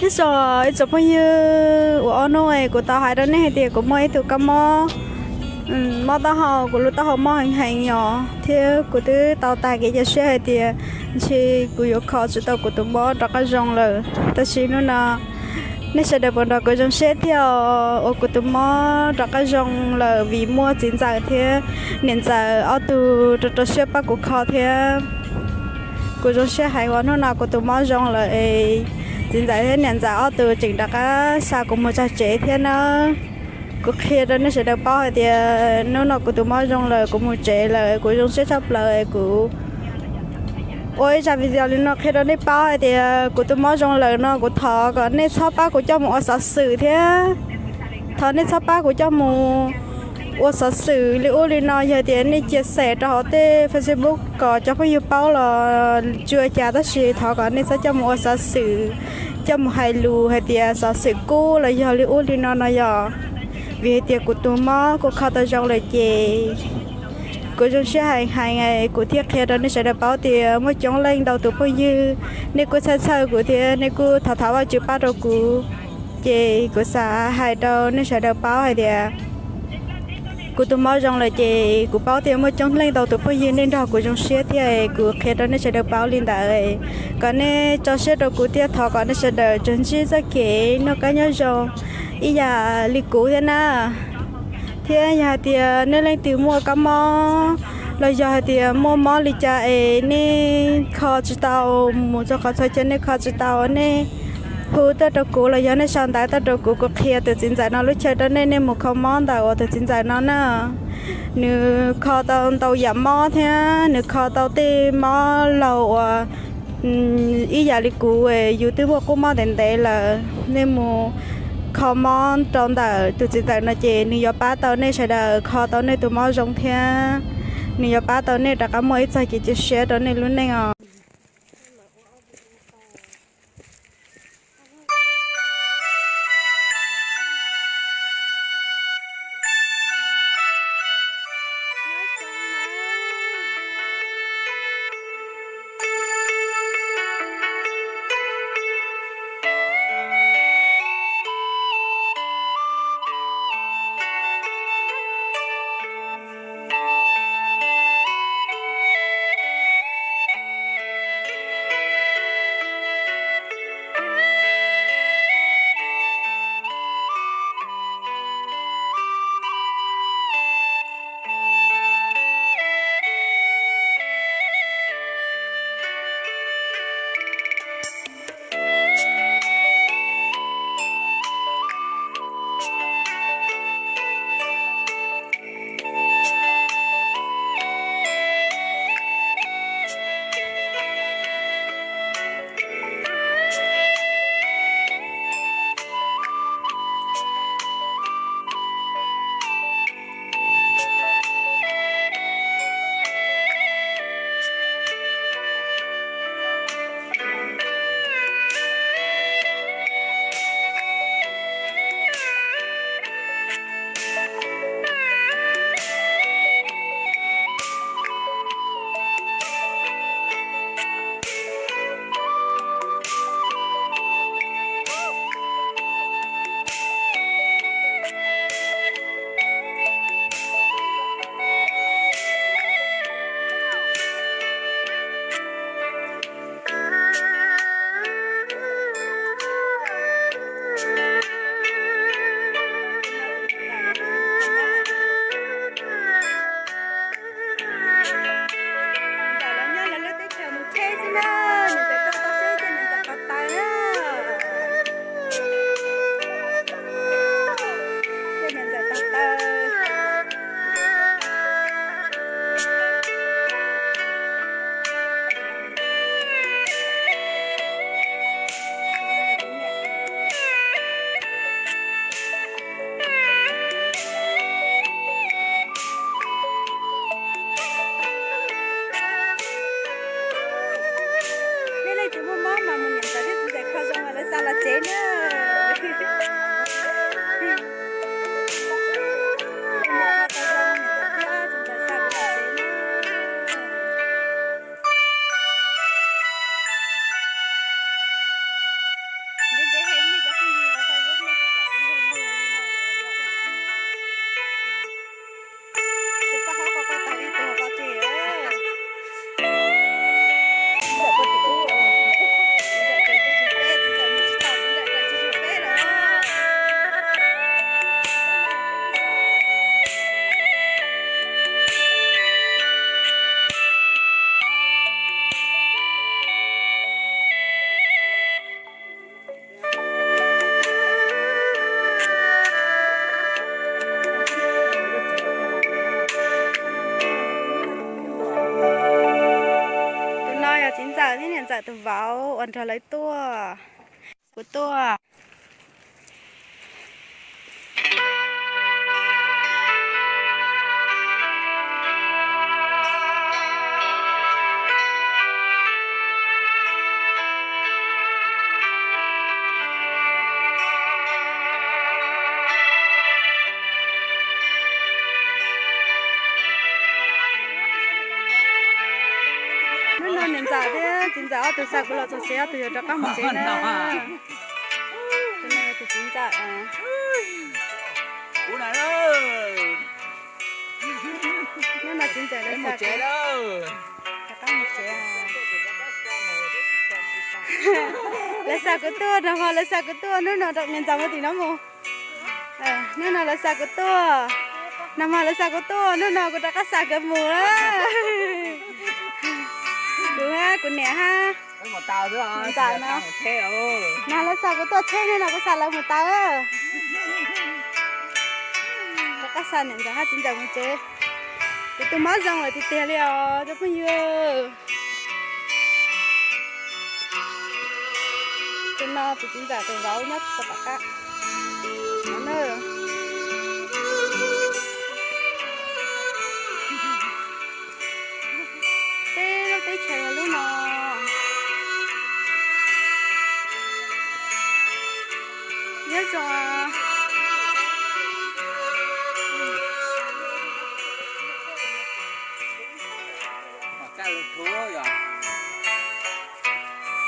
Nyob zoo ib tsoom phooj ywg, uas ob hnub kuv tau hais rau nej hais tias kuv muaj ib tug kab mob, mob taub hau, kuv lub taub hau mob heev heev yom, thiab kuv twb tau tag kev cia siab hais tias ntshe kuv yuav kho tsis tau kuv tus mob rov qab zoo lawm. Tab sis hnub no nej sawv daws puas nrog kuv zoo siab thiab uas kuv tus mob rov qab zoo lawm vim muaj txiv ntxawm thiab niam ntxawm ob tug rau rau siab pab kuv kho thiab. Kuv zoo siab heev uas hnub no kuv tus mob zoo lawm es txiv ntxawm thiab niam ntxawm ob tug tseem rov qab xa kuv mus txog tsev thiab na. Kuv qhia rau nej sawv daws paub hais tias hnub no kuv tus mob zoo lawm, kuv mus tsev lawm, kuv zoo siab tshaj plaws. Kuv ua ib zaj video li no qhia rau nej paub hais tias kuv tus mob zoo lawm no, kuv thov kom nej txhob pab kuv coj mus ua xov xwm thiab. Thov nej txhob pab kuv coj mus ua xov xwm li ub li no. Yog tias nej cia xem rau hauv tej Facebook kom cov phooj ywg paub los tsis ua cas, tab sis thov kom nej txhob coj mus ua xov xwm, coj mus hais lus hais tias xov xwm kub los yog li ub li no no yom. Vim hais tias kuv tus mob kuv kho tau zoo lawm ces kuv zoo siab heev heev, kuv thiaj qhia rau nej sawv daws paub tias muaj coob leej ntau tus phooj ywg nej kuj txhawj txhawj kuv thiab nej kuj thov thov Vajtswv pab rau kuv. Ces kuv xav hais rau nej sawv daws paub hais tias kuv tus mob zoo lawm ces kuv paub tias muaj coob leej ntau tus phooj ywg nej nrog kuv zoo siab thiab, kuv qhia rau nej sawv daws paub li ntawd, kom nej tso siab rau kuv thiab thov kom nej sawv daws tsuas ntsib txoj kev noj qab nyob zoo ib yam li kuv thiab na. Thiab yog hais tias nej leej twg muaj kab mob los yog hais tias muaj mob li cas es nej kho tsis tau, mus txog qhov txhua chaw nej kho tsis tau, nej hu tuaj rau kuv los yog nej sau ntawv tuaj rau kuv, kuv qhia tus txiv ntxawm no lub chaw rau nej, nej mus kho mob ntawm uas tus txiv ntxawm no na. Nws kho tau ntau yam mob thiab nws kho tau tej mob laug uas ib yam li kuv, yus twb muaj qub mob ntev ntev lawm. Nej mus kho mob rau ntawm tus txiv ntxawm no ces nws yuav pab tau nej sawv daws kho tau nej tus mob zoo thiab nws yuav pab tau nej rov qab muaj ib txoj kev cia siab rau nej lub neej os. Nej leej twg muaj mob mas mus niam ntxawm thiab txiv ntxawm kho zoo mas lawv xa los tsev na. Ntev ntev heev nej cov phooj ywg hauv Facebook nej tsis pom kuv nrog luag li no lawm. Tus paj haub ko, ko taug ib tug ko tseg. Ntxawm puag tim ub, ntxawm tsis peb, ntxawm mus tsis tau, ntxawm tsis peb lawm. Tus no yog txiv ntxawm thiab niam ntxawm tus vauv uas nrog lawv tuaj. Kuv tuaj. Hnub no niam ntxawm thiab txiv ntxawm ob tug xa kuv los txog tsev, ob tug yuav rov qab mus tsev na. Tus no yog tus txiv ntxawm. Hnub no txiv ntxawm lawv xa kuv, rov qab mus tsev. Lawv xa kuv tuaj, nag hmo lawv xa kuv tuaj, hnub no niam ntxawm mus tim no mus. Hnub no lawv xa kuv tuaj, nag hmo lawv xa kuv tuaj, hnub no kuv rov qab xa nkawd mus na. Kuv hab kuv niam hab ntxawm no, nag lawv xa kuv tuaj tsheb, hnub no kuv xa lawv mus taw. Rov qab xa niam ntxawm hab txiv ntxawm mus tsev. Kuv tus mob zoo lawm tiag tiag li os cov phooj ywg. Tus no tus txiv ntxawm tus vauv nyob txog tom qab no na. Peb lub teb chaws lub no. Nyob zoo.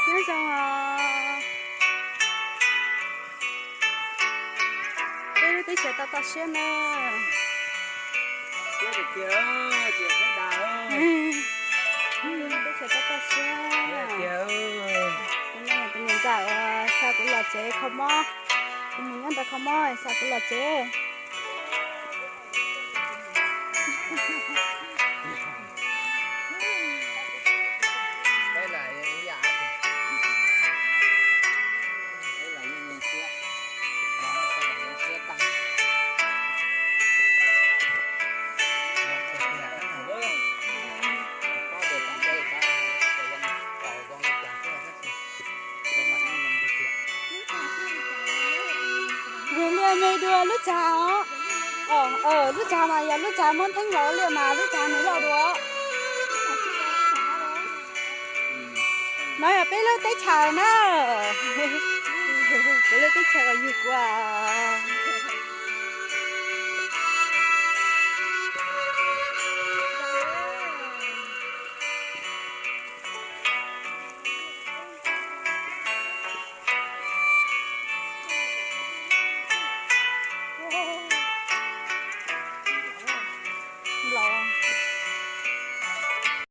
Nyob zoo os. Peb lub teb chaws toj toj siab na. Peb lub teb chaws toj toj siab. Tus no yog tus niam ntxawm uas xa kuv los tsev kho mob. Kuv mus nyob ntawd kho mob xa kuv los tsev. Vwm liaj me dua lub tshav os. Lub tshav mas yog lub tshav muab theeb los ua liaj mas lub tshav nws loj dua. No yog peb lub teb chaws na. Peb lub teb chaws uas yug kuv.